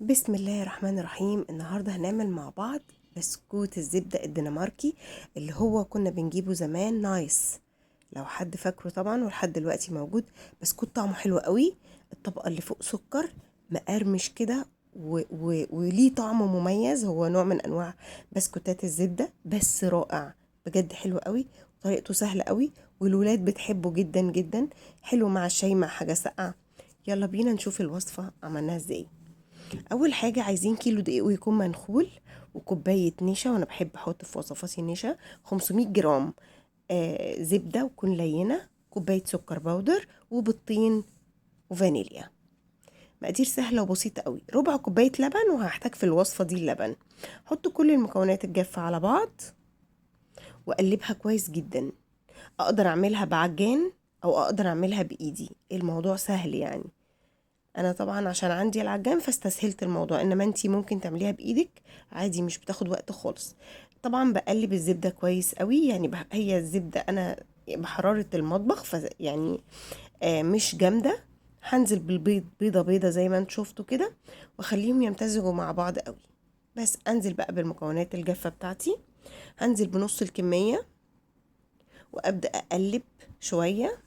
بسم الله الرحمن الرحيم. النهارده هنعمل مع بعض بسكوت الزبدة الدنماركي اللي هو كنا بنجيبه زمان، نايس لو حد فاكره طبعا، ولحد دلوقتي موجود. بسكوت طعمه حلو قوي، الطبقة اللي فوق سكر مقرمش كده وليه طعم مميز. هو نوع من انواع بسكوتات الزبدة بس رائع بجد، حلو قوي وطريقته سهلة قوي والولاد بتحبه جدا جدا. حلو مع الشاي مع حاجة ساقعه. يلا بينا نشوف الوصفة عملناها ازاي. اول حاجة عايزين كيلو دقيق ويكون منخول، وكوبايه نشا، وانا بحب احط في وصفاتي نشا، 500 جرام زبدة وتكون لينه، كوباية سكر بودر، وبيضتين، وفانيليا. مقادير سهلة وبسيطة قوي. ربع كوباية لبن، وهحتاج في الوصفة دي اللبن. حط كل المكونات الجافه على بعض واقلبها كويس جدا. اقدر اعملها بعجان او اقدر اعملها بايدي، الموضوع سهل يعني. انا طبعا عشان عندي العجان فاستسهلت الموضوع، انما انتي ممكن تعمليها بايدك عادي، مش بتاخد وقت خالص. طبعا بقلب الزبدة كويس قوي، يعني هي الزبدة انا بحرارة المطبخ، يعني مش جامدة. هنزل بالبيض بيضة بيضة زي ما انتوا شفتوا كده، واخليهم يمتزجوا مع بعض قوي. بس انزل بقى بالمكونات الجافه بتاعتي، هنزل بنص الكمية وابدا اقلب شوية.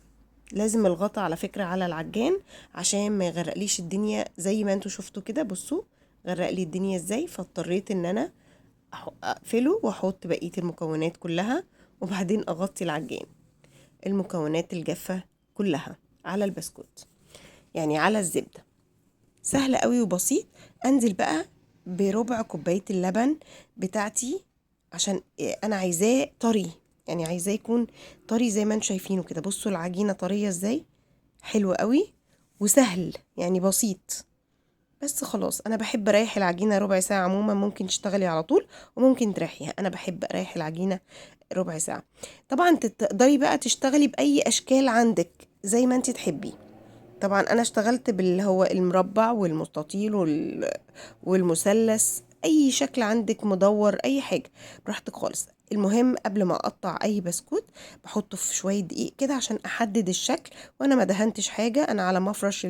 لازم الغطا على فكرة على العجان عشان ما يغرقليش الدنيا زي ما انتوا شفتوا كده. بصوا غرق لي الدنيا ازاي، فاضطريت ان انا اقفله واحط بقية المكونات كلها، وبعدين اغطي العجان المكونات الجافة كلها على البسكوت، يعني على الزبدة. سهل قوي وبسيط. انزل بقى بربع كوباية اللبن بتاعتي عشان انا عايزاه طري، يعني عايزاه يكون طري زي ما انتم شايفينه كده. بصوا العجينة طرية ازاي، حلو قوي وسهل يعني بسيط. بس خلاص انا بحب اريح العجينة ربع ساعة. عموما ممكن تشتغلي على طول وممكن تريحيها، انا بحب اريح العجينة ربع ساعة. طبعا تقدري بقى تشتغلي باي اشكال عندك زي ما انت تحبي. طبعا انا اشتغلت باللي هو المربع والمستطيل والمثلث، اي شكل عندك، مدور، اي حاجة براحتك خالص. المهم قبل ما اقطع اي بسكوت بحطه في شوية دقيق كده عشان احدد الشكل، وانا ما دهنتش حاجة، انا على مفرش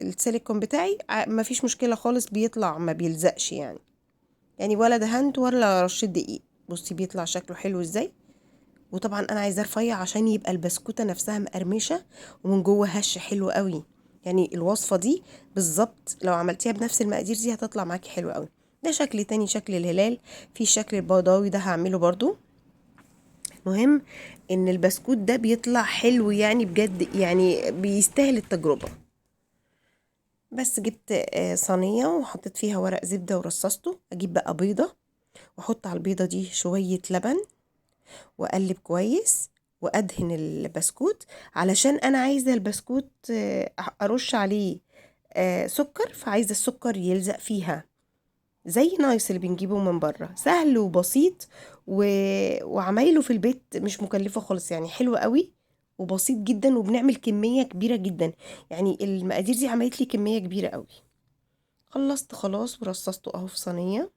السيليكون بتاعي، ما فيش مشكلة خالص، بيطلع ما بيلزقش يعني ولا دهنت ولا رشيت دقيق. بصي بيطلع شكله حلو ازاي. وطبعا انا عايزاه رفيع عشان يبقى البسكوته نفسها مقرمشه ومن جوه هش حلو قوي. يعني الوصفة دي بالظبط لو عملتيها بنفس المقادير دي هتطلع معاكي حلو قوي. ده شكل تاني، شكل الهلال، في الشكل البيضاوي ده هعمله برضو. المهم ان البسكوت ده بيطلع حلو يعني بجد، يعني بيستاهل التجربة. بس جبت صينية وحطيت فيها ورق زبدة ورصصته. اجيب بقى بيضة واحط على البيضة دي شوية لبن واقلب كويس وادهن البسكوت، علشان انا عايزه البسكوت ارش عليه سكر، فعايزه السكر يلزق فيها زي نايس اللي بنجيبه من بره. سهل وبسيط وعمايله في البيت مش مكلفة خالص، يعني حلو قوي وبسيط جدا، وبنعمل كمية كبيرة جدا. يعني المقادير دي عملت لي كمية كبيرة قوي. خلصت خلاص ورصصته اهو في صينية.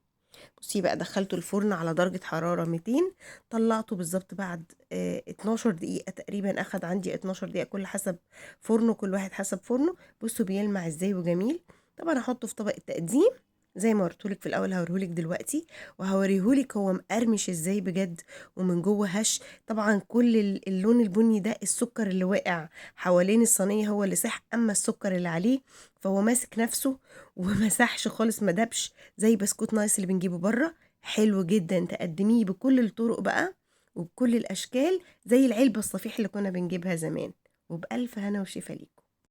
بصي بقى دخلته الفرن على درجة حرارة 200، طلعته بالظبط بعد 12 دقيقة تقريبا. اخد عندي 12 دقيقة، كل حسب فرنه، كل واحد حسب فرنه. بصوا بيلمع ازاي وجميل. طبعا هحطه في طبق التقديم زي ما وريتهولك في الاول، هوريهولك دلوقتي وهوريهولك هو مقرمش ازاي بجد ومن جوه هش. طبعا كل اللون البني ده السكر اللي واقع حوالين الصينية هو اللي ساح، اما السكر اللي عليه فهو ماسك نفسه وما ساحش خالص، ما دبش زي بسكوت نايس اللي بنجيبه بره. حلو جدا، تقدميه بكل الطرق بقى وبكل الاشكال زي العلبة الصفيح اللي كنا بنجيبها زمان. وبألف هنا وشفا ليكم.